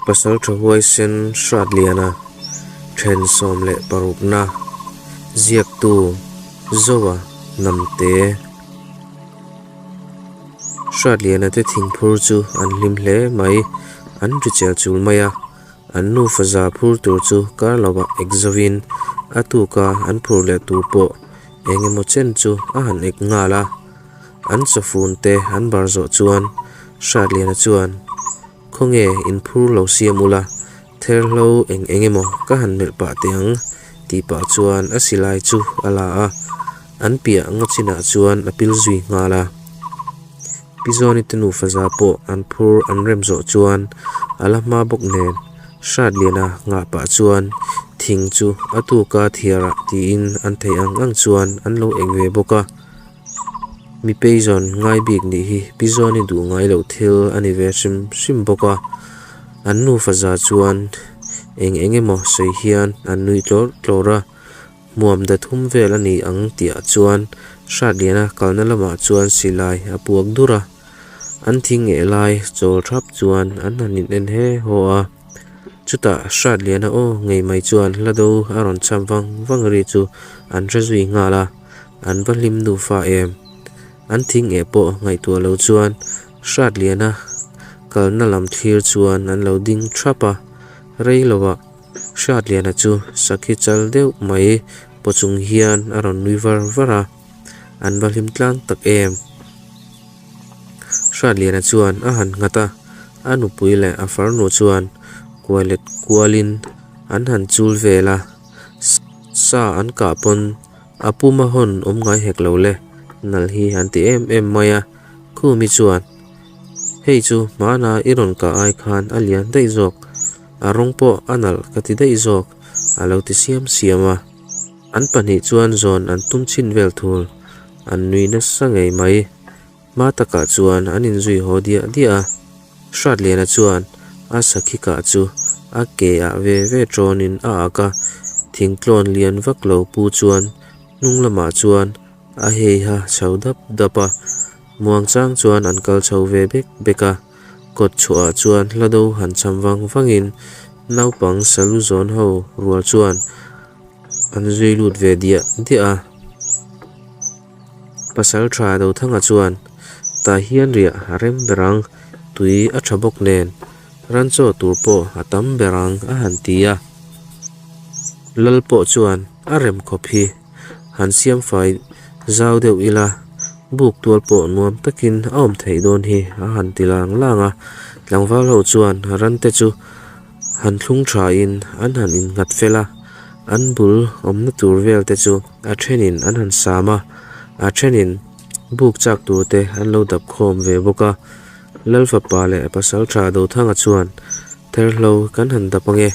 Pasalṭha huaisen Hratliana then 16na ziaktu Zoa Namte Hratliana te thingphur chu an hlim hle mai, an ri chel chul mai a, an nufa za phur tur chu kar lovah ek zovin a tuka an phur leh tur pawh eng emaw chen chu a han ek nghal a, an chawfun te an bar zawh chuan Hratliana chuan Khawnge inphur lo siam ula, therhlo eng eng emaw ka han melh pah teh ang tih pah chuan a silai chu a la a, an piah ngaw chinah chuan a pil zui nghal a. Pi Zawni te nufa za pawh an phur an rem zawh chuan a la hma bawk nen Hratliana nghah pah chuan thing chu a tuka thiarah tiin an theih ang ang chuan an lo eng ve bawk a. Mi peizawn ngai bik nih hi pi Zawni duh ngai loh thil a ni ve hrim hrim bawk a, an nufa za chuan eng eng emaw sawi hian an nui tlawr tlawr a, hmuam da thum vel a ni ang tihah chuan Hratliana kalna lamah chuan silai a puak dur a, an thing ngeh lai chawl thap chuan an han in en he haw a, chutah Hratliana aw ngei mai chuan hla do a rawn cham vang vang ri chu an hre zui nghal a. An va hlim nufa em? An thing eh pawh ngaihtuah lo chuan Hratliana kalna lam thlir chuan an lo ding thap a, rei lovah Hratliana chu sakhi chal deuh mai paw chung hian a rawn nui var var a, an va hlim tlang tak em? Hratliana chuan a han nghat a, a nupui leh a farnu chuan kuailet kualin an han chul vel a, sa an kah pawn A puma hawn awm ngai hek lo le, nal hi an ti em em mai a, Khumi chuan, Hei chu hmana i rawn kah ai khan a lian daih zawk, a rawng pawh a nalh ka ti daih zawk, a lo ti siam siam a. An pahnih chuan zawn an tum chhin vel thul, an nui nasa ngei mai. Hma takah chuan an inzui haw diah diah a, Hratliana chuan a sakhi kah chu a ke ah ve ve tawnin a ak a, thingtlawn lian vak lo pu chuan hnung lamah chuan a heiha chho dap dap a, muangchang chuan an kal chho ve bek bek a, kawt chhuah ah chuan hla do han cham vang vangin naupang salu zawn ho rual chuan an zui lut ve diah diah a. Pasal tha Dothanga chuan, Tah hian riah a rem ber ang, tui a tha bawk nen, ran chaw tur pawh a tam ber ang a han ti a. Lal pawh chuan a rem khawp hi han siam fai zau deuh ila, buk tual pawh nuam takin a awm theih dawn hi a han ti lang lang a. Tlangval ho chuan ran te chu han thlung thain an han innghat fel a, an bul awmna tur vel te chu a thenin an han sam a, a thenin buk chak tur te an lo dap khawm ve bawk a. Lalfapa leh Pasaltha Dothanga chuan therhlo kan han dap ange,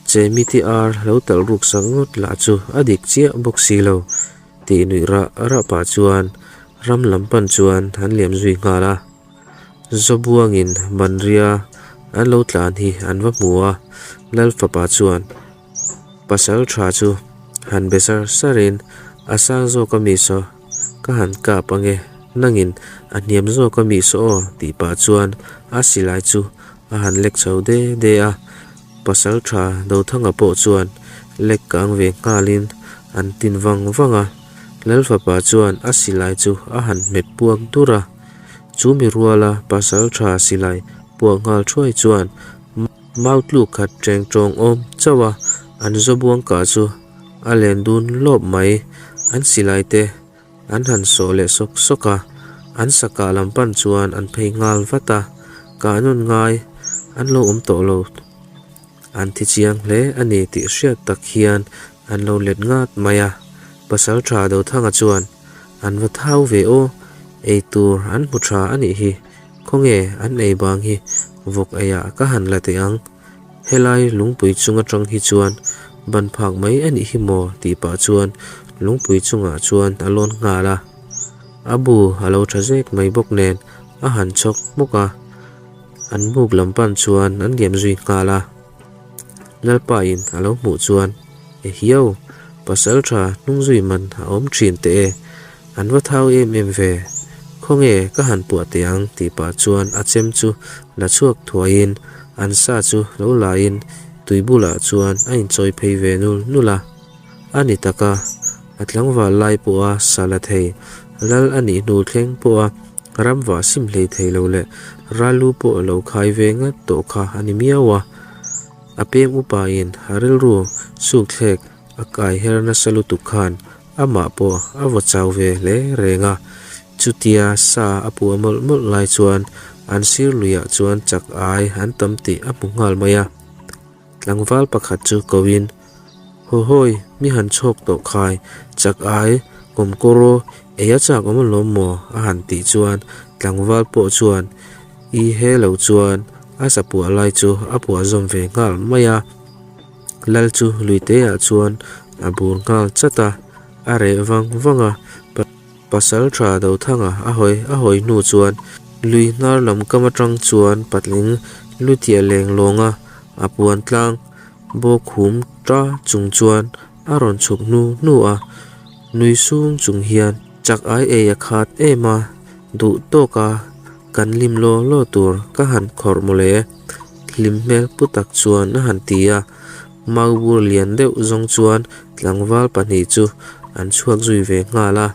Chemiti ar lo talh ruk sak ngawt lah chu a dik chiah bawk si lo tih nuih rah rah pah chuan ram lam pan chuan an liam zui nghal a. Zawbuangin Banria an lo tlan hi an va hmu a, Lalfapa chuan pasal tha chu han be sar sarin a sang zawk a mi saw ka han kap ange nangin a hniam zawk a mi saw aw tih pah chuan a silai chu a han lek chho de de a, pasal tha Dothanga pawh chuan lek kang ve nghalin an tin vang vang a, Lalfapa chuan a silai chu a han hmet puak dur a. Chu mi ruala pasal tha silai puak nghal thuai chuan mau tluk khat teng tawng awm chauh a, an zawbuang kah chu a len dun lawp mai. An silai te an han sawh leh sawk sawk a, an sa kah lam pan chuan an phei nghal vat a, kah nawn ngai an lo awm tawh lo. An thi chiang hle a ni tih hriat tak hian an lo let ngat mai a, pasal tha Dothanga chuan An va thau ve aw, ei tur an hmu tha a nih hi, khawnge an ei bang hi vawk eiah ka han la teh ang, helai lungpui chung atang hi chuan ban phak mai a nih hi maw tih pah chuan lungpui chungah chuan a lawn nghal a, a bu a lo tha zek mai bawk nen a han chhawk hmawk a, an buk lam pan chuan an liam zui nghal a. Lalpa in a lo hmuh chuan, Ehiau, pasal tha hnung zui man a awm thin teh e, an va thau em em ve, khawnge ka han puah teh ang tih pah chuan a chem chu la chhuak thuaiin An sa chu lo laiin tui bulah chuan a inchawi phei ve nul nul a. A ni tak a, a tlangval lai pawha sa la thei, lal a nih hnu thleng pawha ramvah sim hlei thei lo leh rallu pawh lo khai ve ngat tawh kha a ni miau a. A peng upain a rilru sukthlek a kai her nasa lutuk khan amah pawh a vaw chau ve hle reng a. Chutia sa a puah mawlh mawlh lai chuan an sir luiah chuan chak ai an tam tih a hmu nghal mai a. Tlangval pakhat chu koin, Haw hawi, mi han chhawk tawh khai, chak ai, kawmkawr aw, ei a chak awm alawm maw? a han tih chuan tlangval pawh chuan i he lo chuan a sa puah lai chu a puah zawm ve nghal mai a. Lal chu luiteah chuan a bur nghal chat a, a reh vang vang a. Pasal tha Dothanga a hawi a hawi hnu chuan lui hnar lam kam atang chuan patling lutiah leng lawnga a puan tlang bawk hum ta chung chuan a rawn chhuk hnu hnu a, nui sung chung hian chak ai ei a khat em a, duh tawka kan lim law law tur ka han khawrh mawle hlim hmel pu tak chuan a han ti a. Maubur lian deuh zawng chuan tlangval pahnih chu an chhuak zui ve nghal a.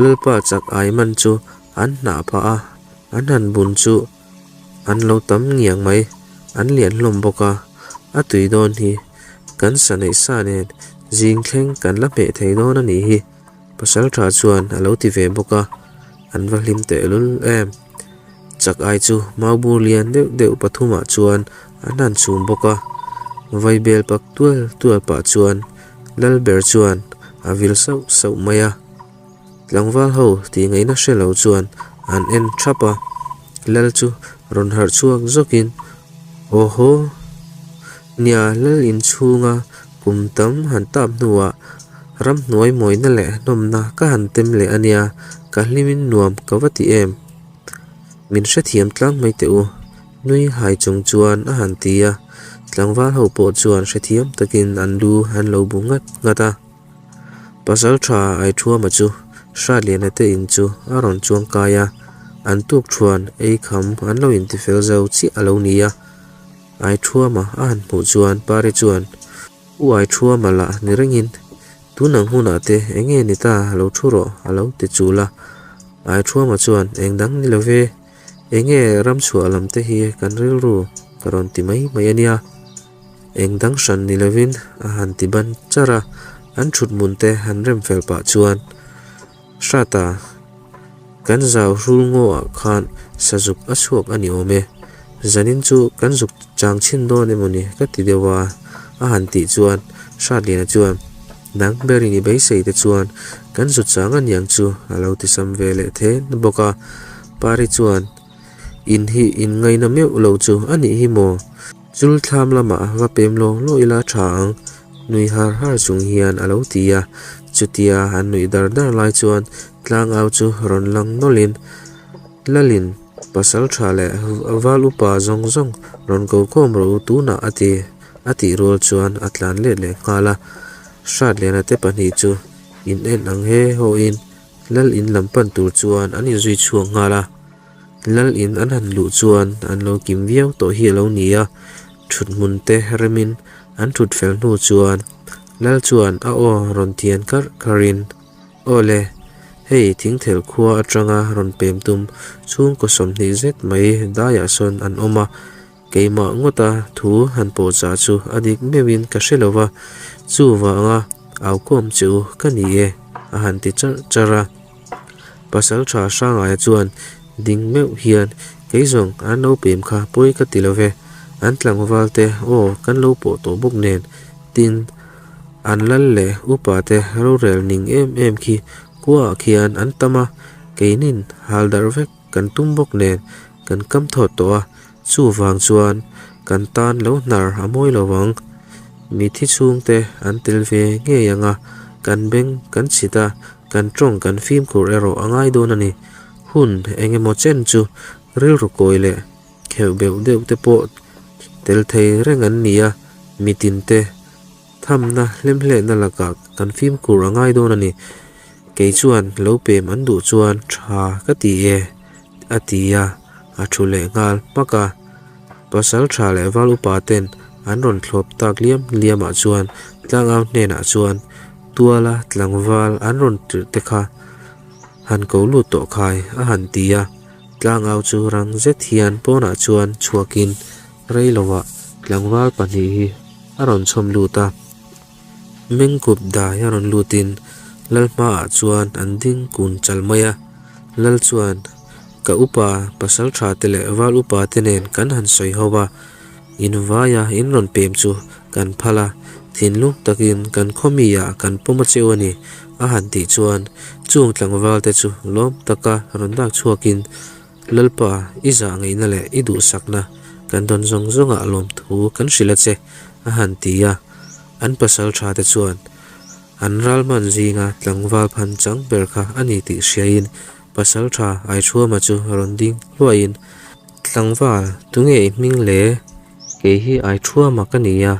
Lalpa chak ai man chu an hnah phah a, an han bun chu an lo tam ngiang mai, an lian hlawm bawk a, a tui dawn hi kan sa neih sa nen zing thleng kan la hmeh thei dawn a nih hi, Pasaltha chuan a lo ti ve bawk a, an va hlim tehlul em. Chak ai chu maubur lian deuh deuh pathumah chuan an han chhum bawk a, vaibel pak tual tual pah chuan Lalber chuan a vil sauh sauh mai a. Tlangval ho tih ngaihna hre lo chuan an en thap a, Lal chu rawn harh chhuak zawkin, Aw haw, nia Lal inchhunga kum tam han tap hnuah ramhnuai mawina leh hnawmna ka han tem leh a nia, ka hlimin nuam ka va ti em? Min hrethiam tlang mai teh u, nui hai chung chuan a han ti a, tlangval ho pawh chuan hrethiam takin an lu an lo bu nghat nghat a. Pasal tha Aithuama chu Hratliana te in chu a rawn chuang kai a, an tuk thuan ei kham an lo intifel zo chiah a lo ni a. Aithuama a han hmuh chuan Pari chuan, U Aithuama lah ni rengin, tun ang hunah te eng nge ni ta lo thu rawh a lo ti chul a. Aithuama chuan, Eng dang ni lo ve, eng nge ramchhuah lam te hi kan rilru ka rawn ti mai mai a nia. Eng dang hran ni lovin a han ti ban char a, an thut hmun te han rem fel pah chuan, Hrata, kan zau hrul ngaw ah khan sazuk a chhuak a ni awm e, zanin chu kan zuk chang chhin dawn emaw ni ka ti deuh a, a han tih chuan Hratliana chuan, Nang berin i beisei te chuan kan zu chang a niang chu a lo ti sam ve leh then bawk a, Pari chuan, In hi in ngaina meuh lo chu a nih hi maw? Chul thlam lamah va pem law law ila tha ang, nui har har chung hian a lo ti a. Chutia an nuih dar dar lai chuan tlangau chu rawn lang nawlhin Lalin pasal tha leh val upa zawng zawng rawn ko khawm rawh u tunah a ti a tih rual chuan a tlan let leh nghal a. Hratliana te pahnih chu in en ang he hawhin Lal in lam pan tur chuan an inzui chhuak nghal a. Lal in an han luh chuan an lo kim viau tawh hi a lo ni a, thut hmun te remin an thut fel hnu chuan Lal chuan a aw rawn thian karh karhin, Aw le, hei thingthel khua atanga rawn pem tum chhungkaw 20 zet mai daiah sawn an awm a, keimah ngawta thu han pawhchah chu a dik meuhin ka hre lo va, chuvanga aukawm che u ka ni e, a han ti charh charh a. Pasal tha Hrangaia chuan ding meuh hian kei zawng an lo pem kha pawi ka ti lo ve, an tlangval te aw kan lo pawh tawh bawk nen, tin an lal leh upa te rorel ning em em khi kuaah khian an tam a, keinin hal darh vek kan tum bawk nen kan kam thawt tawh a, chuvang chuan kan tan lo hnar a mawi lo ang. Mithi chhungte an tel ve ngei ang a, kan beng kan chhit a, Kan tawng kan fimkhur erawh a ngai dawn a ni. Hun eng emaw chen chu rilru kawi leh kheuh beuh deuh te pawh tel thei reng an ni a, mitin te thamna hlemhlehna lakah kan fimkhur a ngai dawn a ni. Kei chuan lo pem an duh chuan tha ka ti e, a ti a, a thu leh nghal hmak a. Pasalṭha leh val upa ten an rawn thlawp tak liam liam ah chuan tlangau hnenah chuan tuala tlangval an rawn tirh te kha han ko lut tawh khai a han ti a. Tlangau chu rang zet hian pawnah chuan chhuakin rei lovah tlangval pahnih hi a rawn chhawm lut a. Mengkup dai a rawn lutin lal hmaah chuan an ding kun chal mai a. Lal chuan, Ka upa, pasal tha te leh val upa te nen kan han sawi ho a, in vaia in rawn pem chu kan phal a, thinlung takin kan khawmi ah kan pawm a cheu a ni, a han tih chuan chung tlangval te chu lawm taka rawn dak chhuakin, Lalpa, i zah ngeihna leh i duhsakna kan dawn zawng zawngah lawmthu kan hrilh a che, a han ti a. An pasal tha te chuan an ralman zinga tlangval phan chang ber kha a ni tih hriain Pasalṭha Aiṭhuama chu rawn ding hluaiin, Tlangval, tunge i hming le? Kei hi Aiṭhuama ka ni a,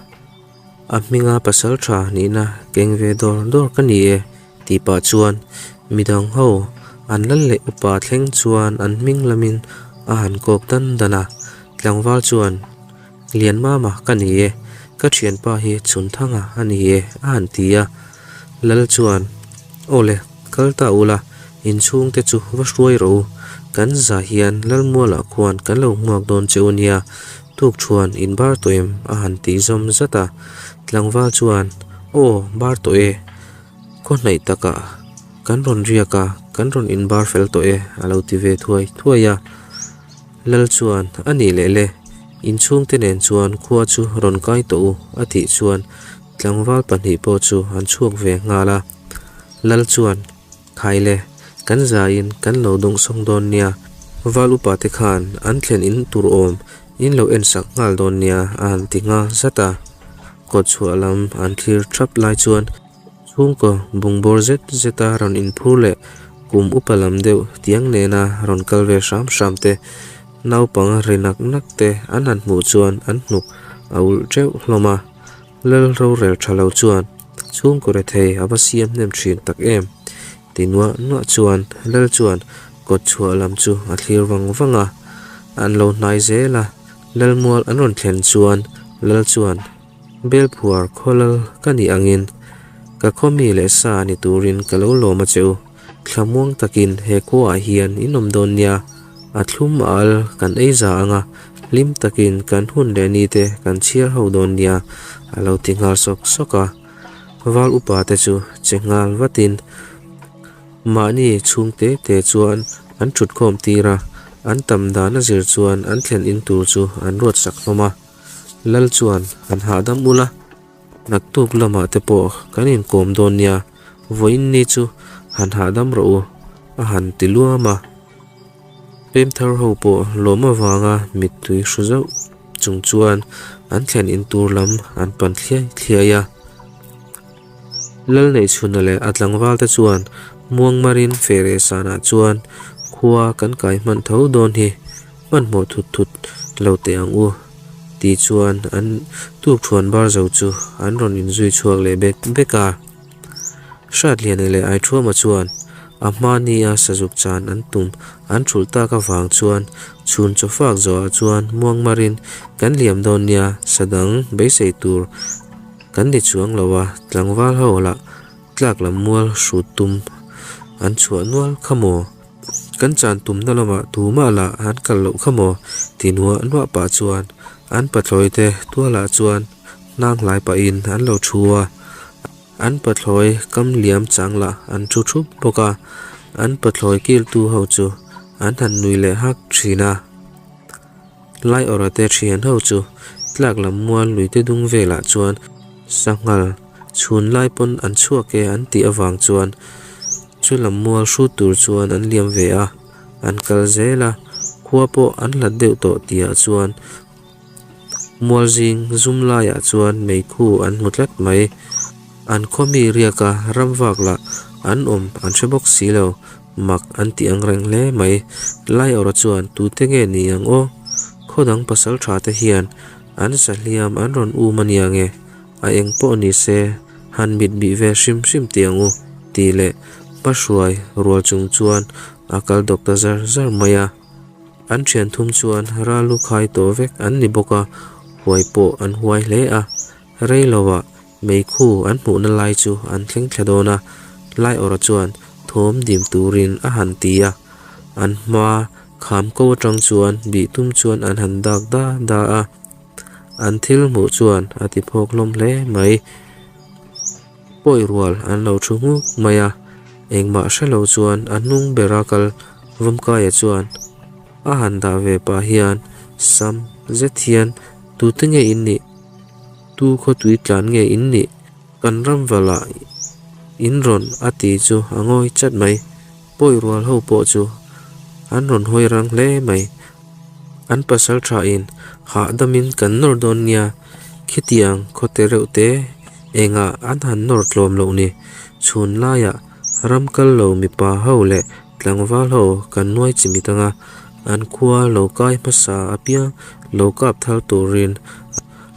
a hminga pasalṭha nihna keng ve dawr dawr ka ni e, tih pah chuan midang ho an lal leh upa thleng chuan an hming lamin a han kawk dan dan a. Tlangval chuan, Lianmama ka ni e, ka ṭhianpa hi Chhunthanga a ni e, a han ti a. Lal chuan, Aw le, kal ta ula, inchhungte chu va hruai rawh u, kan za hian Lalmualah khuan kan lo hmuak dawn che u nia, tukṭhuan in bar tawh em? a han tih zawm zat a. Tlangval chuan, Aw, bar tawh e, khaw hnaih takah kan rawn riak a, kan rawn inbar fel tawh e, a lo ti ve thuai thuai a. Lal chuan, A nih leh le, inchhungte nen chuan khua chu rawn kai tawh u, a tih chuan Tlangval pahnih pawh chu an chhuak ve nghal a, Lal chuan, Khai le, kan zaiin kan lo dawngsawng dawn nia, val upa te khan an thlen in tur awm in lo en sak nghal dawn nia a han ti nghal zat a. Kawt chhuah lam an thlir thap lai chuan chhungkaw bungbawr zet zeta rawn inphur leh kum upa lam deuh tiang nena rawn kal ve hram hram te naupang ri nak nak te an han hmuh chuan an hnuk a ulh teuh hlawm a. Lal rorel tha lo chuan chhungkaw rethei a va siam hnem thin tak em? Ti nuah nuah chuan Lal chuan kawt chhuah lam chu a thlir vang vang a, an lo hnai zel a, Lal mual an rawn thlen chuan Lal chuan Belphuar khaw lal ka nih angin ka khaw mi leh sa ni turin ka lo lawm a che u, thlamuang takin he khuaah hian in awm dawn nia, a thlum a al kan ei za ang a, hlim takin kan hun leh ni te kan chhiar ho dawn nia a lo ti nghal sawk sawk a. Val upa te chu che nghal vatin mahni chhung te te chuan an thut khawm tir a, an tam dan a zir chuan an thlen in tur chu an ruat sak hlawm a. Lal chuan an hahdam ul a. Naktuk lamah te pawh kan inkawm dawn nia, vawiin ni chu han hahdam rawh u, a han ti luam a. Pemthar ho pawh lawm avanga mittui hru zauh chung chuan an thlen in tur lam an pan thliai thliai a. Lalneihchhuna leh a tlangval te chuan Muangmarin Fereh sanah chuan khua kan kai hman tho dawn hi hmanhmawh thut thut lo teh ang u tih chuan an tukṭhuan bar zo chu an rawn inzui chhuak leh bek bek a. Hratliana leh Aithuama chuan a hma nia sazuk chan an tum an thulh tak avang chuan chhun chaw fak zawhah chuan Muangmarin kan liam dawn nia sadang beisei tur kan ni chuang lo a, tlangval ho lah tlak lam mual hrut tum an chhuah nual kha maw? Kan chan tumna lamah tumah lah an kal loh kha maw? ti nuah nuah pah chuan an pathlawi te tualah chuan hnang hlai pahin an lo thu a, an pathlawi kam liam chang lah an thu thup bawk a, an pathlawi kiltu ho chu an han nui leh hak thin a. Laiawrha te thian ho chu tlak lam mual lui te dung velah chuan sanghal chhun lai pawn an chhuak e an tih avang chuan chu lam mual hrut tur chuan an liam ve a, an kal zel a, khua pawh an hlat deuh tawh tihah chuan mual zing zum laiah chuan meikhu an hmu tlat mai. An khaw mi riaka ram vak lah an awm an hre bawk si lo. Mak an ti ang reng hle mai. Laiawrha chuan tute nge ni ang aw? Khaw dang pasal tha te hian an sahliam an rawn um a nia nge? A eng pawh ni se han mit bih ve hrim hrim tih ang u tih leh hmahruai rual chung chuan a kal dawk ta zar zar mai a. An thian thum chuan ral lu khai tawh vek an ni bawk a, huai pawh an huai hle a. Rei lovah meikhu an hmuhna lai chu an thleng thla dawn a, Laiawrha chuan thawm dim turin a han ti a. An hma kham ko atang chuan bih tum chuan an han dak da da a. An thil hmuh chuan a ti phawk hlawm hle mai. Pawi rual an lo thu nghuk mai a, engmah hre lo chuan a hnung bera kal Vawmkaia chuan a han dah ve pah hian sam zet hian tute nge in nih? Tu khawtui tlan nge in nih? Kan ram valah in rawn a ti chu a ngawi chat mai. Pawi rual ho pawh chu an rawn hawi rang hle mai. An pasal thain hahdamin kan nawr dawn nia, khitiang khawte reuh te engah an han nawr tlawm loh ni. Chhun laiah ram kal lo mipa ho leh tlangval ho kan nuai chimit anga an khua lo kai hmasa apiang lo kap thar turin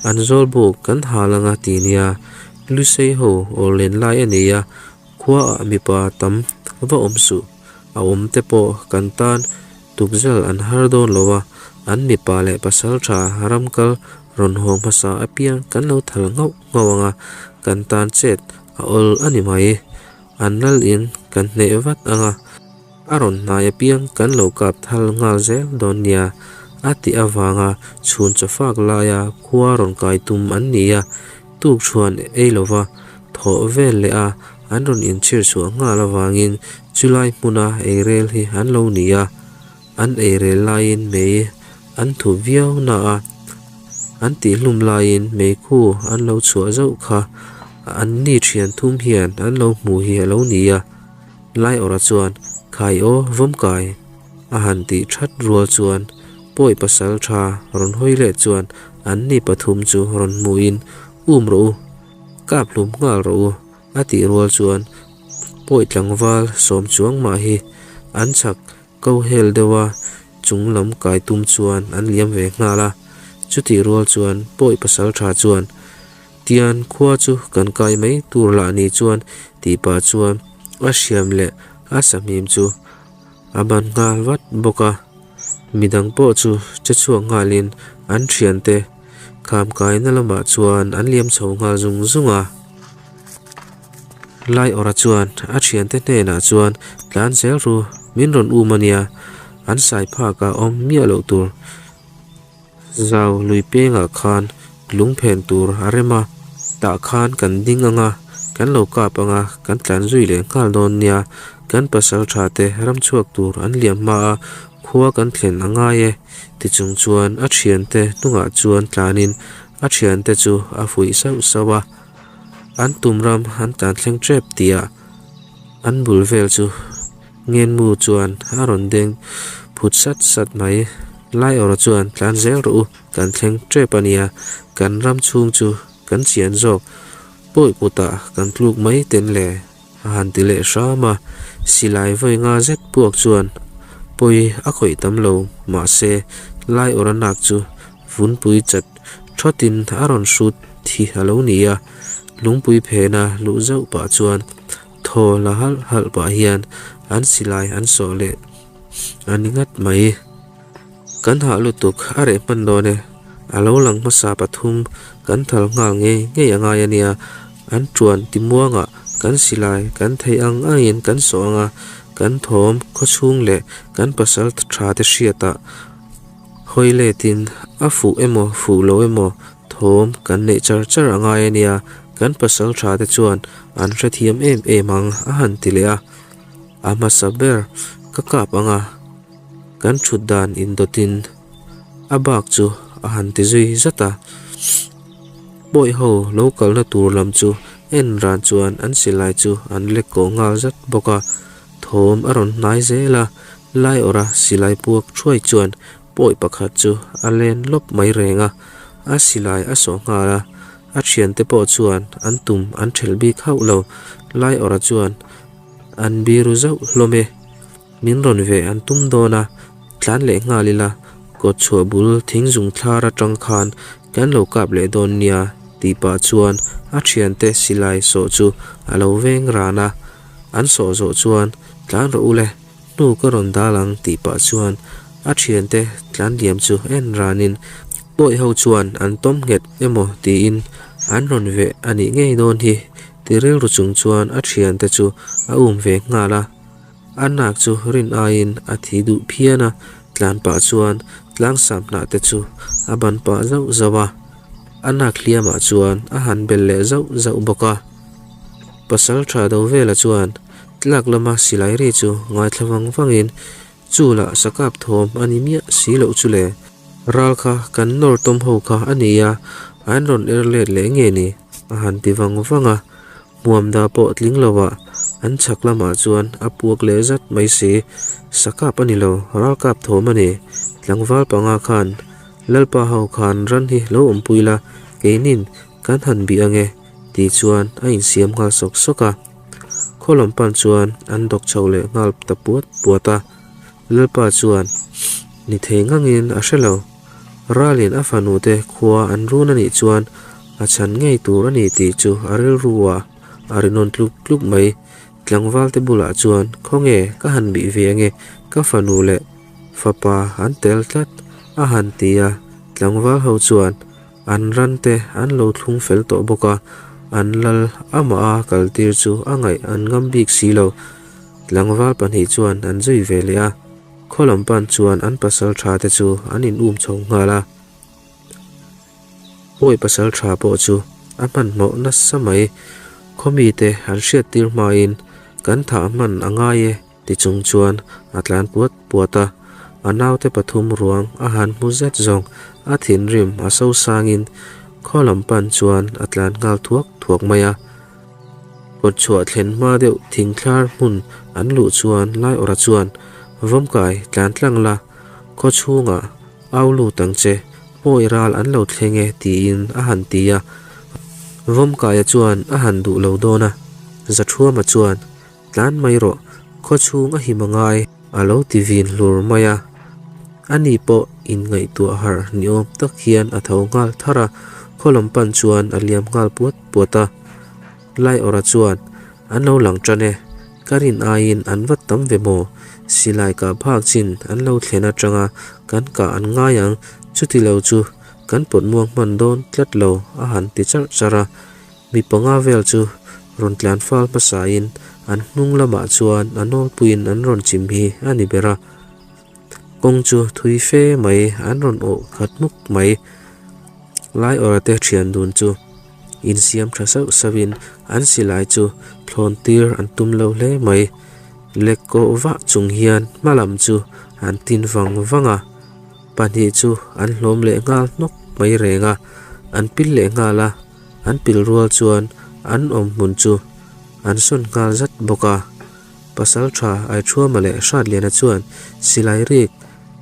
an zawl buk kan hal anga ti nia. Lusei ho aw len lai a nei a, khuaah mipa tam va awm suh. A awm te pawh kan tan tukzal an har dawn lo a, an mipa leh pasal tha ram kal rawn haw hmasa apiang kan lo thal nghauh nghauh ang a, kan tan chet a awl a ni mai. An lal in kan hneh vat ang a, a rawn hnai apiang kan lo kap thal nghal zel dawn nia a tih avanga chhun chawfak laia khua rawn kai tum an ni a, Tukṭhuan ei lova thawh vel leh a an rawn inchhir chhuah nghal avangin chulai hmuna eirel hi an lo ni a, an eirel laiin mei an thup viau na a, an tihhlum laiin meikhu an lo chhuah zauh kha an ni ṭhian thum hian an lo hmu hi a lo ni a. Laiawrha chuan, Khai aw, Vawmkai! A han tih that rual chuan pawi pasal tha rawn hawi leh chuan an ni pathum chu rawn hmuhin um rawh u, kap hlum nghal rawh u a tih rual chuan pawi tlangval sawm chuang mah hi an chhak ko hel deuh a chung lam kai tum chuan an liam ve nghal a. Chutih rual chuan pawi pasal tha chuan Tian khua chu kan kai mai tur lah ni chuan tih pah chuan a hriam leh a sahmim chu A ban nghal vat bawk a, midang pawh chu che chhuak nghalin an thiante kham kaina lamah chuan an liam chho nghal zung zung a. Laiawrha chuan a thiante hnenah chuan tlan zel ru, min rawn um a nia, an sai phak a awm miah loh tur. Zau lui pengah khan lung phen tur a rem a, tah khan kan ding ang a, kan lo kap ang a, kan tlan zui leh nghal dawn nia, kan pasal tha te ram chhuak tur an liam hma a, khua kan thlen a ngai e, ti chung chuan a thiante hnungah chuan tlanin a thiante chu a fuih sauh sauh a, an tum ram an tlan thleng tep tihah an bul vel chu Ngenmu chuan a rawn deng phut sat sat mai. Laiawrha chuan tlan zel rawh u, kan thleng tep a nia, kan ram chhung chu kan chian zawk, pawi kutah kan tluk mai ten le a han ti leh hram a. Silai vawi nga zet puak chuan pawi a khawih tam lo, mahse Laiawrha nak chu vunpui chat thawtin a rawn hrut thi a lo ni a, lungpui phena luh zauh pah chuan Thaw la halh halh pah hian an silai an sawh leh a ni ngat mai. Kan hah lutuk a reh hman dawn e, a lo lang hmasa pathum kan thal nghal ngei ngei a ngai a nia, an tuan timuangah kan silai kan theih ang angin kan sawh ang a, kan thawm khawchhung leh kan pasal tha te hriatah hawi letin a fuh emaw fuh lo emaw Thawm kan neih char char a ngai a nia, kan pasal tha te chuan an hrethiam em em ang a han ti leh a. A hmasa ber ka kap ang a, kan thut dan indawtin a bak chu a han ti zui zat a. Pawi ho lo kalna tur lam chu en ran chuan an silai chu an lek kawh nghal zat bawk a. Thawm a rawn hnai zel a, Laiawrha silai puak thuai chuan Pawi pakhat chu a len lawp mai reng a, a silai a sawh nghal a, a thiante pawh chuan an tum an thelh bik hauh lo. Laiawrha chuan an biru zauh hlawm e, min rawn ve an tum dawn a, tlan leh nghal ila, kawt chhuah bul thing zung thlar atang khan kan lo kap leh dawn nia tih pah chuan a thiante silai sawh chu a lo veng ran a, an sawh zawh chuan tlan rawh u le. Hnu ka rawn dal ang tih pah chuan A thiante tlan liam chu en ranin pawi ho chuan an tawm nghet emaw tiin an rawn veh a nih ngei dawn hi ti rilru chung chuan a thiante chu a um ve nghal a. A nak chu rin aiin a thi duh phian a, tlan pah chuan tlangsam hnah te chu a ban pah zauh zauh a. A nak hliamah chuan a han bel leh zauh zauh bawk a. Pasal tha do vela chuan tlak lama silai ri chu ngaithla vang vangin chu lah sakap thawm a ni miah si loh chu le. Ral kha kan nawr tawm ho kha a ni a, an rawn er let leh nge ni? a han ti vang vang a. Hmuamda pawh tling lovah an chhak lamah chuan a puak leh zat mai si. Sakap a ni lo, ralkap thawm a ni. Tlangval panga khan Lalpa ho khan ran hi lo awmpui la, keinin kan han bih ange tih chuan a insiam nghal sawk sawk a. Khaw lam pan chuan an dawk chho leh nghal ta puat puat a. Lalpa chuan ni thei ngangin a hre lo. Ralin a fanute khua an run a nih chuan a chhan ngei tur a ni tih chu a rilru a, a ri nawn tluk tluk mai. Tlangvalte bulah chuan khawnge ka han bih ve ange ka fanu leh fapa an tel tlat a han ti a, tlangval ho chuan an rante an lo thlung fel tawh bawk a, an lal amah a kaltir chu a ngaih an ngam bik si lo. Tlangval pahnih chuan an zui ve leh a, khaw lam pan chuan an pasal tha te chu an in um chho nghal a. Pawi pasal tha pawh chu a hmanhmawh nasa mai, khaw mite an hriattir hmain kan thah hman a ngai e ti chung chuan a tlan puat puat a, a naute pathum ruang a han hmu zet zawng a thinrim a sosangin khaw lam pan chuan a tlan nghal thuak thuak mai a. Kawtchhuah thlen hma deuh thingthlar hmun an luh chuan Laiawrha chuan Vawmkai tlan tlang la, khaw chhungah au lut ang che, pawi ral an lo thleng e tiin a han ti a. Vawmkaia chuan a han duh lo dawn a, Zathuama chuan Tlan mai rawh, khaw chhung a him a ngai a lo ti vin hlur mai a. Ani pawh inngaihtuah harh ni awm tak hian a tho nghal thar a, khaw lam pan chuan a liam nghal puat puat a. Laiawrha chuan, An lo lang tan e, ka rin aiin an va tam ve maw? Silai kah phak chin an lo thlen atanga kan kah an ngai ang, chuti lo chu kan pawt muang hman dawn tlat lo a han ti charh charh a. Mi panga vel chu rawn tlan fal hmasain an hnung lamah chuan a nawlpuiin an rawn chim hi a ni ber a. Kawng chu thui fe mai an rawn awh khat hmuk mai. Laiawrha te thian dun chu insiam tha sauh sauhin an silai chu thlawn tir an tum lo hle mai. Lek kawh vah chung hian hma lam chu an tin vang vang a. Pahnih chu an hlawm leh nghal hnawk mai reng a, an pil leh nghal a. An pil rual chuan an awm hmun chu an sawn nghal zat bawk a. Pasaltha Aithuama leh Hratliana chuan silai rik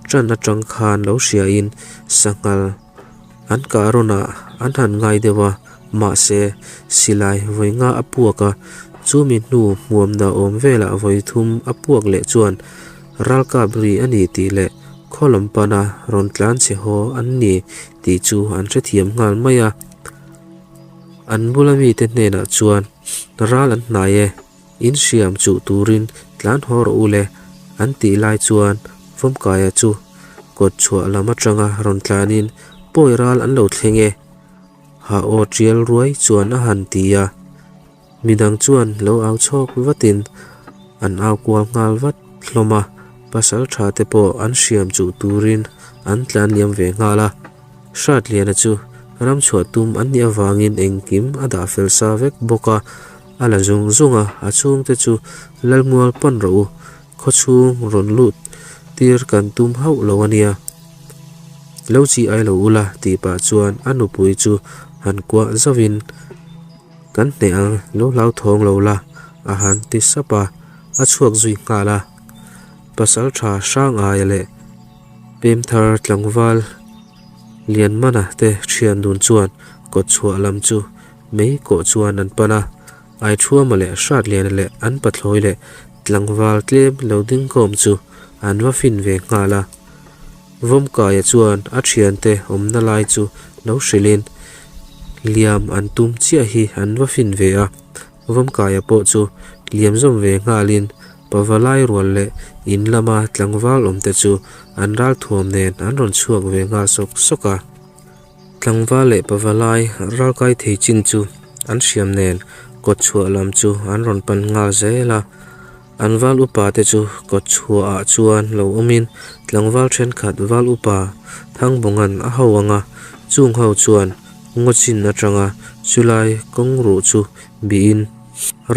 tan atang khan lo hriain sanghal an kah rawnah an han ngai deuh a, mahse silai vawi nga a puak a, chumi hnu hmuamna awm velah vawi thum a puak leh chuan ralkap ri a ni tih leh khaw lam pana rawn tlan chhe haw an ni tih chu an hrethiam nghal mai a. An bula mite hnenah chuan ral an hnai e. In hriam chuh turin tlan haw rawh u le, an tih lai chuan Vawmkaia chu kawt chhuah lam atanga rawn tlanin pawi ral an lo thleng e, ha aw tial ruai chuan a han ti a. Midang chuan lo au chhawk vatin an au kual nghal vat hlawm a, pasal tha te pawh an hriam chuh turin an tlan liam ve nghal a. Hratliana chu ram chhuah tum an nih avangin engkim a dah fel sa vek bawk a. A la zung zung a, a chhungte chu Lalmual pan rawh u, khawchhung rawn lut tir kan tum hauh lo a nia. Lo chi ai lo ula tih pah chuan a nupui chu han kuah zauhin, Kan hneh ang, lo hlauthawng lo la, a han ti sap a, a chhuak zui nghal a. Pasaltha Hrangaia leh Pemthar tlangval Lianmana te thian dun chuan kawtchhuah lam chu Mei kawh chuan an pan a, Aithuama leh Hratliana leh an pathlawi leh tlangval tlem lo ding kawm chu an va fin ve nghal a. Vawmkaia chuan a thiante awmna lai chu lo hrilhin liam an tum chiah hi an va fin ve a, Vawmkaia pawh chu liam zawm ve nghalin. Pavalai rual leh in lama tlangval awmte chu an ralthuam nen an rawn chhuak ve nghal sawk sawk a. Tlangval leh pavalai ralkai thei chin chu an hriam nen kawtchhuah lam chu an rawn pan nghal zel a. An val upa te chu kawtchhuahah chuan lo awmin tlangval thenkhat val upa Thangbawnga'n a ho ang a, chung ho chuan ngaw chin atanga chulai kawng ruh chu bihin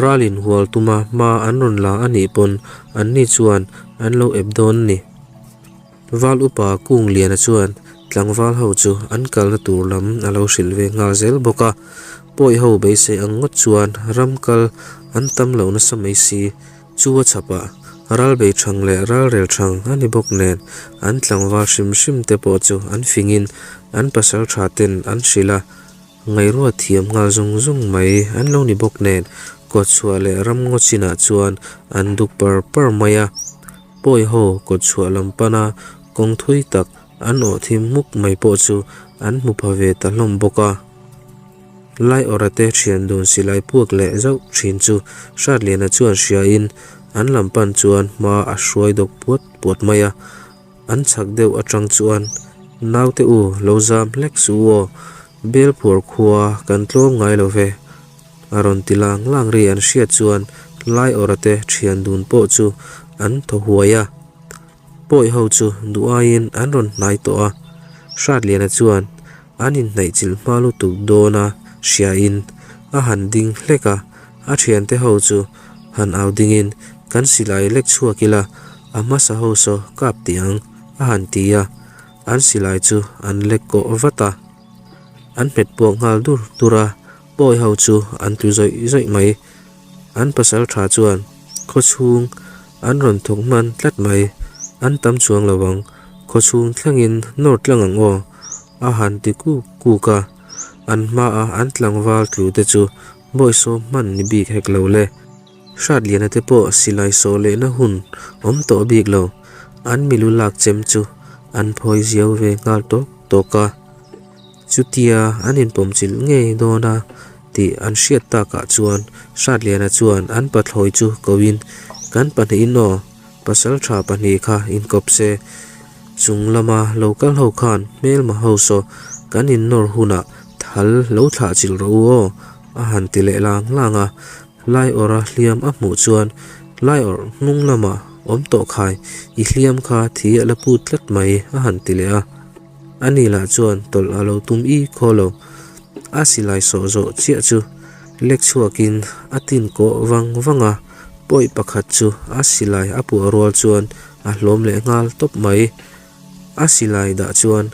ral inhual tuma hma an rawn la a nih pawn anni chuan an lo ep dawn a ni. Val upa Kungliana chuan tlangval ho chu an kalna tur lam a lo hrilh ve nghal zel bawk a, pawi ho beisei ang ngawt chuan ram kal an tam lo nasa mai si. Chu a chhapah ral bei thang leh ral rel thang a ni bawk nen an tlangval hrim hrim te pawh chu an fingin an pasal tha ten an hrilh a, Ngaihruat thiam nghal zung zung mai an lo ni bawk nen kawtchhuah leh ramngaw chinah chuan an duk par par mai a. Pawi ho kawtchhuah lam pana kawng thui tak an awh thim hmuk mai pawh chu an hmu pha ve ta hlawm bawk a. Laiawrha te thian dun silai puak leh zauh thin chu Hratliana chuan hriain an lam pan chuan hma a hruai dawk puat puat mai a. An chhak deuh atang chuan, Naute u, lo zam hlek suh u aw, Belphuar khua kan tlawm ngai lo ve, a rawn ti lang lang ri an hriat chuan Laiawrha te thian dun pawh chu an thaw huai a. Pawi ho chu duh aiin an rawn hnai tawh a, Hratliana chuan an inhnaih chilh hma lutuk dawna hriain a han ding hlek a, a thiante ho chu han au dingin, Kan silai lek chhuak ila, a hmasa ho saw kap tih ang, a han ti a, an silai chu an lek kawh vat a. An hmet puak nghal dur dur a, pawi ho chu an tlu zawih zawih mai. An pasal tha chuan khaw chhung an rawn thawk hman tlat mai, an tam chuang lo ang, khaw chhung thlengin nawr tlang ang aw, a han ti kuk kuk a. An hmaa an tlangval tlu te chu bawihsawm hman ni bik hek lo le. Hratliana te pawh silai sawh lehna hun awm tawh bik lo, an milu lak chem chu an phawi ziau ve nghal tawk tawk a. Chutia an inpawmchilh ngei dawn a tih an hriat takah chuan Hratliana chuan an pathlawi chu koin, Kan pahnihin aw, pasal tha pahnih kha inkawp se, chung lama lo kal ho khan hmelma ho saw kan innawr hunah thal lo thlah chilh rawh u aw, a han ti leh lang lang a. Laiawrha hliam a hmuh chuan Laiawrh hnung lama awm tawh khai i hliam kha thi a la put tlat mai a han ti leh a. Ani lah chuan tawlh a lo tum i khaw lo. A silai sawh zawh chiah chu lek chhuakin a tin kawh vang vang a, pawi pakhat chu a silai a puah rual chuan a hlawm leh nghal tawp mai. A silai dah chuan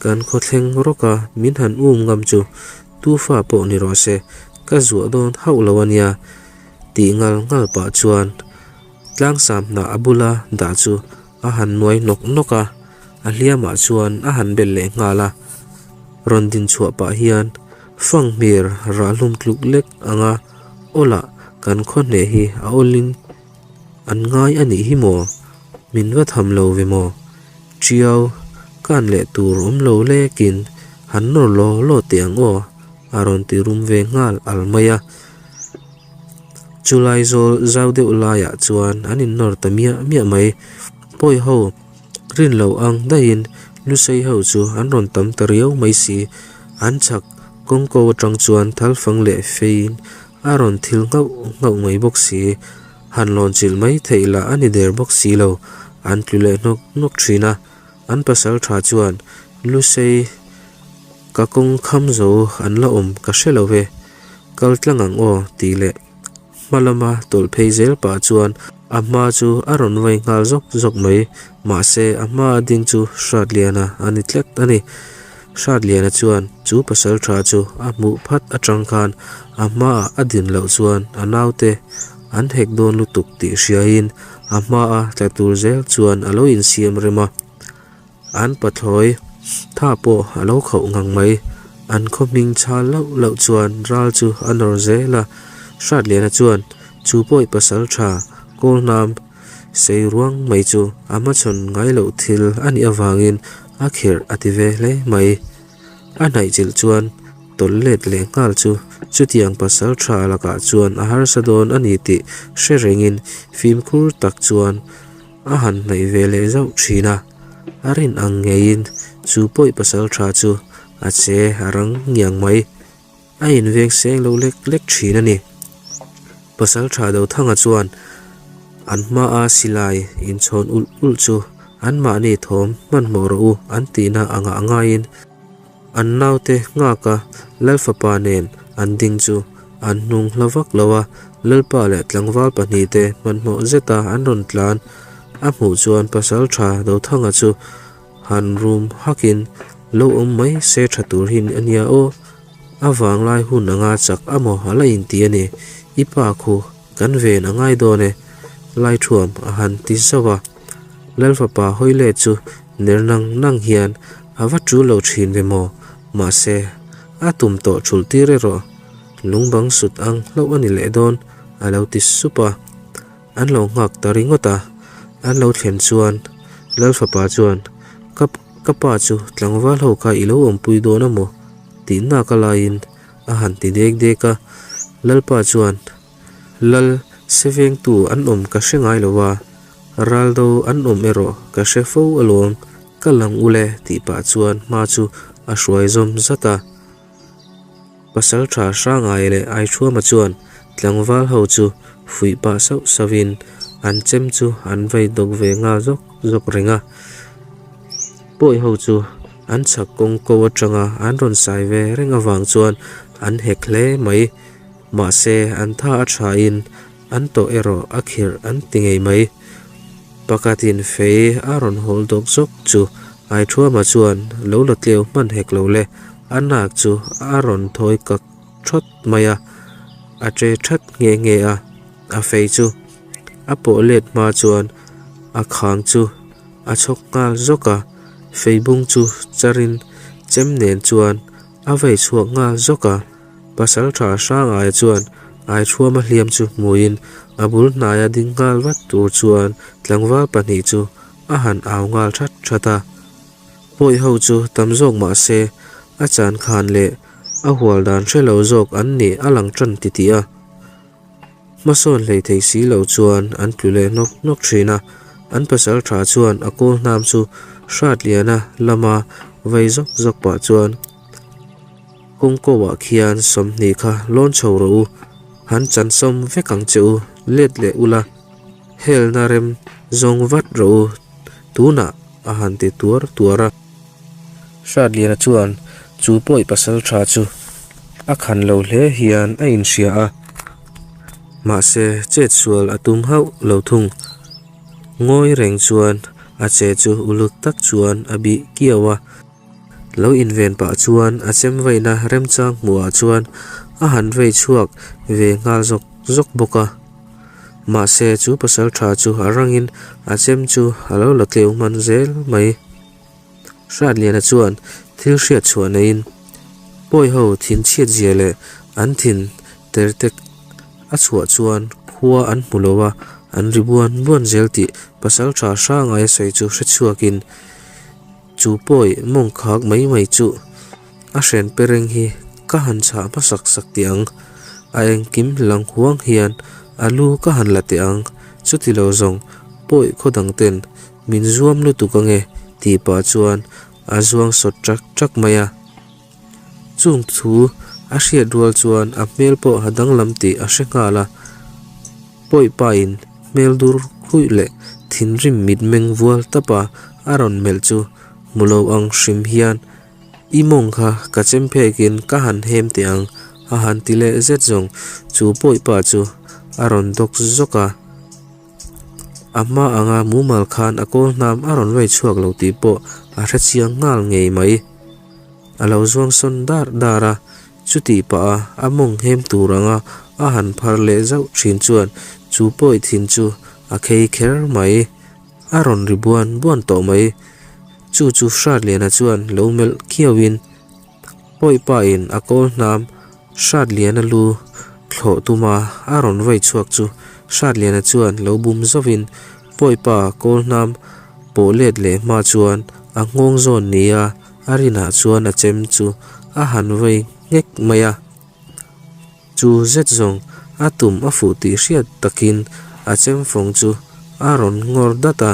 kan khawthleng rawka min han um ngam chu Tufa pawh ni rawh se, ka zuah dawn hauh lo a nia, tih ngal ngal pah chuan tlangsam hnah a bula dah chu a han nuai nawk nawk a, a hliamah chuan a han bel leh nghal a. Rawn din chhuah pah hian fanghmir rah hlum tluk lek anga awlah kan khaw hneh hi a awlin an ngai a nih hi maw? Min va tham lo ve maw? Ṭiau, kan leh tur awm lo lekin han nawr law law teh ang aw, a rawn ti rum ve nghal al mai a. Chulai zawl zau deuh laiah chuan an innawr ta miah miah mai. Pawi ho rin lo ang daihin Lusei ho chu an rawn tam ta riau mai si. An chhak kawngko atang chuan thalfang leh feiin a rawn thil nghauh nghauh mai bawk si. Han lawn chilh mai theih lah a ni der bawk si lo, an tlu leh hnawk hnawk thin a. An pasal tha chuan, Lusei, ka kawng kham zo an la awm ka hre lo ve, kal tlang ang aw tih leh hma lama tawlh phei zel pah chuan a hma chu a rawn vai nghal zawk zawk mai. Mahse, a hma a ding chu Hratliana a ni tlat a ni. Hratliana chuan chu pasal tha chu a hmuh phat atang khan a hmaah a din loh chuan a naute an hek dawn lutuk tih hriain a hmaa tla tur zel chuan a lo insiam rem a. An pathlawi tha pawh a lo khauh ngang mai. An khaw hming chhal loh loh chuan ral chu a nawr zel a. Hratliana chuan chu pawi pasal tha Kawlhnam Sei ruang mai chu a hmachhawn ngai loh thil a nih avangin a kherh a ti ve hle mai. A hnaih chilh chuan tawlh let leh nghal chu chutiang pasal tha lakah chuan a harsa dawn a ni tih hre rengin fimkhur tak chuan a han hnaih ve leh zauh thin a. A rin ang ngeiin chu pawih pasal tha chu a che a rang ngiang mai. A inveng seng lo lek lek thin a ni. Pasal tha Dothanga chuan an hmaa silai inchhawn ulh ulh chu anmahni thawm hmanhmawh rawh u an tihna angah ngaiin an naute nghaka Lalfapa nen an ding chu an hnung hla vak lo a, Lalpa leh tlangval pahnihte hmanhmawh zeta an rawn tlan a hmuh chuan pasal tha Dothanga chu han rum hakin lo awm mai se tha tur hi a nia aw. A vanglai hun anga chak a maw a la inti a ni. I pa khu kan ven a ngai dawn e, Laithuam a han ti zauh a. Lalfapa hawi let chu ner nang nang hian a va tul lo thin ve maw? Mahse, a tum tawh thulh tir erawh lungbang sut ang hlauh a ni leh dawn a lo ti sup a. An lo nghak ta ringawt a, an lo thlen chuan Lalfapa chuan, Ka ka pa chu tlangval ho kha i lo awmpui dawn a maw? tih nak a laiin a han ti dek dek a. Lalpa chuan, Lal sevengtu an awm ka hre ngai lo a, raldo an awm erawh ka hre fo alawm, ka lang ule tih pah chuan hma chu a hruai zawm zat a. Pasalṭha Hrangai leh Aithuama chuan tlangval ho chu fuih pah sauh sauhin an chem chu an vei dawk ve nghal zawk zawk reng a. Pawi ho chu an chhak kawng ko atanga an rawn sai ve reng avang chuan an hek hle mai. Mahse an tha a thain an tawh erawh a khirh an ti ngei mai. Pakhatin fei a rawn hawl dawk zawk chu Aithuama chuan lo la tleu hman hek lo le. A nak chu a rawn thawi kak thawt mai a, a che that nghe nghe a, a fei chu a pawh let hma chuan a khang chu a chhawk nghal zawk a, fei bung chu charin chem nen chuan a vei chhuak nghal zawk a, Pasaltha Hrangaia chuan Aithuama hliam chu hmuin a bul hnaia ding nghal vat tur chuan tlangval pahnih chu a han au nghal that that a. Pawi ho chu tam zawk mah se a chan khan leh a hual dan hre lo zawk an nih a lang tan ti tih a. Hmasawn hlei thei si lo chuan an tlu leh nawk nawk thin a, an pasal tha chuan a kawl hnam chu Hratliana lama vei zawk zawk pah chuan kawngko ah khian 20 kha lawn chho rawh u, han chan sawm vek ang che u, let leh ula, helna rem zawng vat rawh u, tunah a han ti tuar tuar a. Hratliana chuan chu pawi pasal tha chu a khan lo hle hian a inhria a, mahse chet sual a tum hauh lo thung. Ngawi reng chuan a che chu uluk tak chuan a bih kiau a. Lo inven pah chuan a chem vaihna remchang hmuhah chuan a han vei chhuak ve nghal zawk zawk bawk a. Mahse chu pasal tha chu a rangin a chem chu a lo la tleu hman zel mai. Hratliana chuan thil hriat chhuah neiin pawi ho thin chhiat zia leh an thin ter tek a chhuah chuan khua an hmu lo a, an ri buan buan zel tih pasal tha hrangai a sawi chu hre chhuakin chu pawi mawng khak mai mai chu a hren pe reng hi ka han chhah hmasak sak teh ang, a engkim lang huang hian a lu ka han la teh ang, chuti lo zawng pawi khaw dang ten min zuam lutuk ange tih pah chuan a zuang sawt ṭak ṭak mai a. Chung thu a hriat rual chuan a hmel pawh a danglam tih a hre nghal a, pawi pain hmel dur khuih leh thinrim mitmeng vual tapa a rawn melh chu hmu lo ang hrim hian I mawng kha ka chem phekin ka han hem teh ang a han ti leh zet zawng chu pawi pa chu a rawn dawk zawk a. A hma anga mumal khan a kawl hnam a rawn vei chhuak lo tih pawh a hre chiang nghal ngei mai. A lo zuang sawn dar dar a, chutih pah a a mawng hem tur anga a han phar leh zauh thin chuan chu pawi thin chu a khei kher mai. A rawn ri buan buan tawh mai. Chu chu Hratliana chuan lo melh khiauin Pawipain a kawl hnam Hratliana lu thlawh tuma a rawn vei chhuak chu Hratliana chuan lo bum zauhin Pawipa kawl hnam pawh let leh hma chuan a nghawng zawn nia a rinah chuan a chem chu a han vei nghek mai a. Chu zet zawng a tum a fuh tih hriat takin a chem fawng chu a rawn ngawr dat a.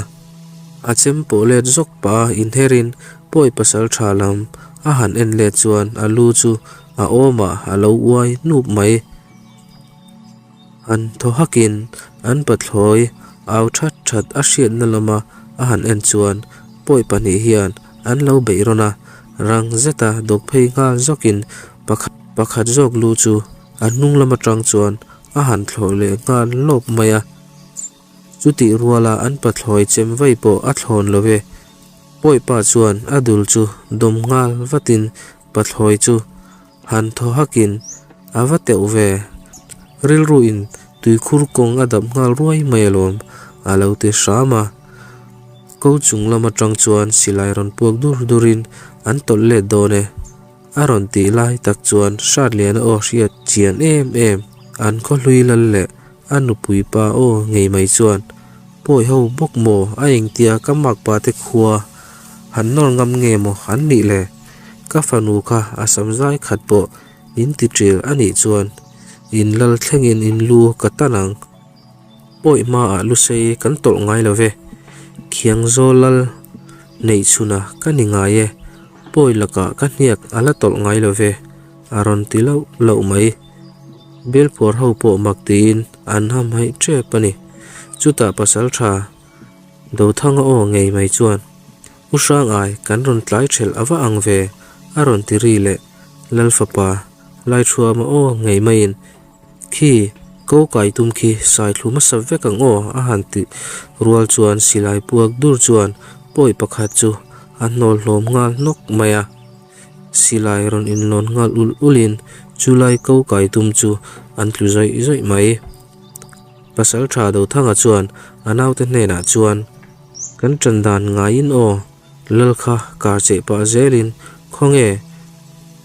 A chem pawh let zawk pah a inherin pawi pasal tha lam a han en let chuan a lu chu a awmah a lo uai hnup mai. Han thaw hakin an pathlawi au that that a hriatna lama a han en chuan pawi pahnih hian an lo beih rawn a, rang zeta dawk phei nghal zawkin pakhat zawk lu chu a hnung lam atang chuan a han thlawh leh nghal lawp mai a. Chutih ruala an pathlawi chem vai pawh a thlawn lo e. Pawipa chuan a dul chu dawm nghal vatin pathlawi chu Han thaw hakin a va teuh ve. Rilruin tuikhur kawng a dap nghal ruai mai alawm, a lo ti hram a. Ko chung lam atang chuan silai rawn puak dur durin an tawlh let dawn e. A rawn tih lai tak chuan Hratliana aw hriat chian em em an khaw hlui lal leh a nupui pa aw ngei mai chuan pawi ho bawk maw a engtia ka makpa te khua han nawr ngam nge maw an nih le? Ka fanu kha a sam zai khat pawh in ti ṭil a nih chuan in lal thlengin in lu ka tan ang. Pawi hmaah lusei kan tawlh ngai lo ve. Khiangzawl lal neih chhunah ka ni ngai e, pawi lakah ka hniak a la tawlh ngai lo ve, a rawn ti loh loh mai. Belpuar ho pawh mak tiin an hamhaih ṭep a ni. Chutah pasalṭha Dothanga aw ngei mai chuan, U Hrangai, kan rawn tlai ṭhelh a va ang ve, a rawn ti ri leh Lal fapa Laithuama aw ngei maiin, Khi, ko kai tum khi sai thlu hmasa vek ang aw, a han ti rual chuan silai puak dur chuan pawi pakhat chu a hnawl hlawm nghal hnawk mai a. Silai rawn inlawn nghal ulh ulhin chulai ko kai tum chu an tlu zawih zawih mai. Pasalṭha Dothanga chuan a naute hnenah chuan, Kan ṭan dan ngaiin aw, lal kha kar cheh pah zelin khawnge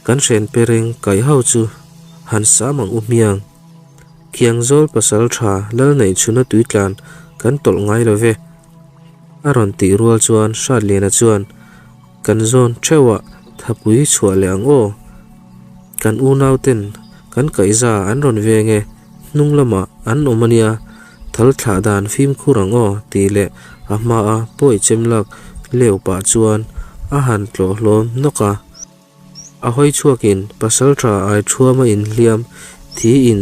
kan hren pereng kaih ho chu han sam ang u hmiang. Khiangzawl pasalṭha lal neih chhuna tuitlan kan tawlh ngai lo ve. A rawn tih rual chuan Hratliana chuan, Kan zawn theuhah thapui chhuah leh ang aw. Kan unauten kan kaihza an rawn veng e, hnung lamah an awm a nia, thal thlah dan fimkhur ang aw tih leh a hmaa pawi chem lak leu pah chuan a han tlawh hlawm nawk a. A hawi chhuakin pasalṭha ai thuama inhliam thiin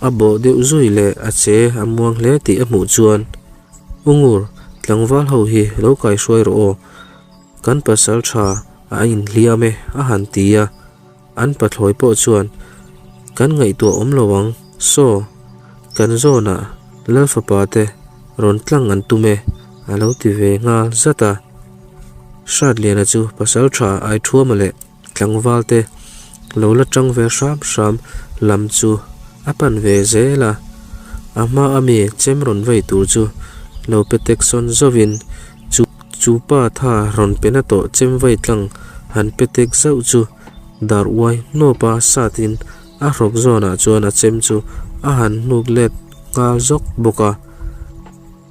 a bawh deuh zui leh a che a muang hle tih a hmuh chuan, U Ngur, tlangval ho hi lo kaihruai rawh aw, kan pasalṭha a inhliam e a han ti a, an pathlawi pawh chuan, Kan ngaihtuah awm lo ang, saw, kan zawnah Lal fapa te rawn tlang an tum e a lo ti ve nghal zat a. Hratliana chu pasalṭha Aithuama leh tlangval te lo la ṭang ve hram hram lam chu a pan ve zel a, a hma a mi chem rawn vei tur chu lo pe tek sawn zauhin chu chu pa tha rawn pe na tawh chem vei tlang han pe tek zauh chu dar uai hnawpa satin a hrawk zawnah chuan a chem chu a han hnuk let nghal zawk bawk a.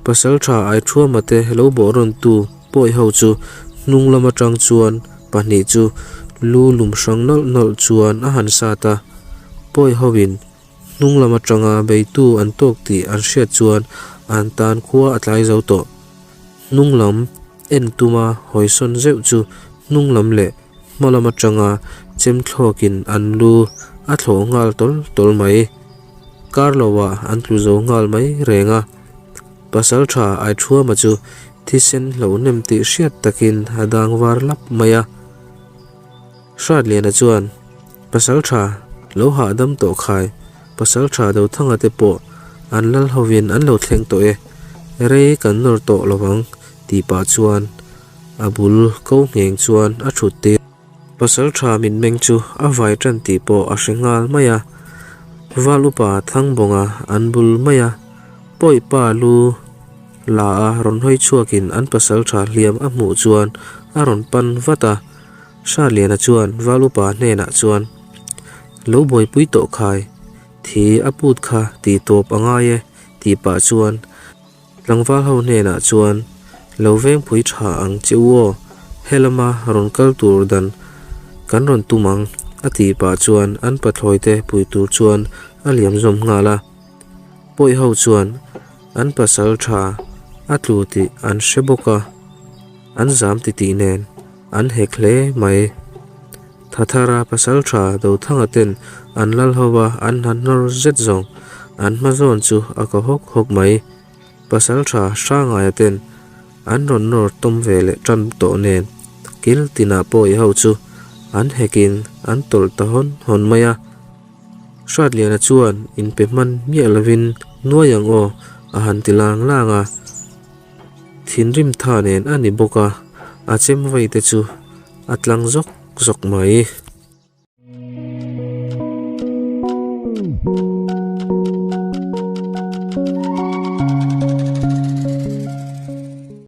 Pasalṭha Aithuama te lo bawh rawn tu pawi ho chu hnung lam aṭang chuan pahnih chu lu lum hrang nawlh nawlh chuan a han sat a. Pawi hoin hnung lam aṭanga beitu an tawk tih an hriat chuan an tan khua a tlai zo tawh. Hnung lam en tuma hawisawn zeuh chu hnung lam leh hma lam aṭanga chem thlawkin an lu a thlawh nghal tawl tawl mai. Kar loah an tlu zo nghal mai reng a. Pasalṭha Aithuama chu thisen hlauhnem tih hriat takin a dang var lap mai a. Hratliana chuan, Pasalṭha, lo hahdam tawh khai, Pasalṭha Dothanga te pawh an lal hovin an lo thleng tawh e, rei kan nawr tawh lo vang tih pah chuan a bul ko ngheng chuan a ṭhut tir. Pasalṭha mitmeng chu a vai ṭan tih pawh a hre nghal mai a, Val upa Thangbawnga an bul mai a, Pawi pa lu la a rawn hawi chhuakin an pasalṭha hliam a hmuh chuan a rawn pan vat a, Hratliana chuan Val upa hnenah chuan, Lo buaipui tawh khai, thi a put kha tih tawp a ngai e tih pah chuan Tlangval ho hnenah chuan, Lo vengpui tha ang che u aw, helama rawn kal tur dan kan rawn tum ang, A tih pah chuan an pathlawi te pui tur chuan a liam zawm nghal a. Pawi ho chuan an pasal tha a tlu tih an hre bawk a, an zam titih nen an hek hle mai. Thathara pasal tha Dothanga ten an lal ho a an han hnawr zet zawng an hma zawn chu a ko hawk hawk mai. Pasal tha Hrangaia ten an rawn nawr tawm ve leh tan tawh nen kil tinah pawh i ho chu an hekin an tawlh ta hawn hawn mai a. Hratliana chuan inpe hman miah lovin nuai ang aw a han ti lang lang a. Thinrim tha nen a ni bawk a, a chem vei te chu a tlang zawk zawk mai.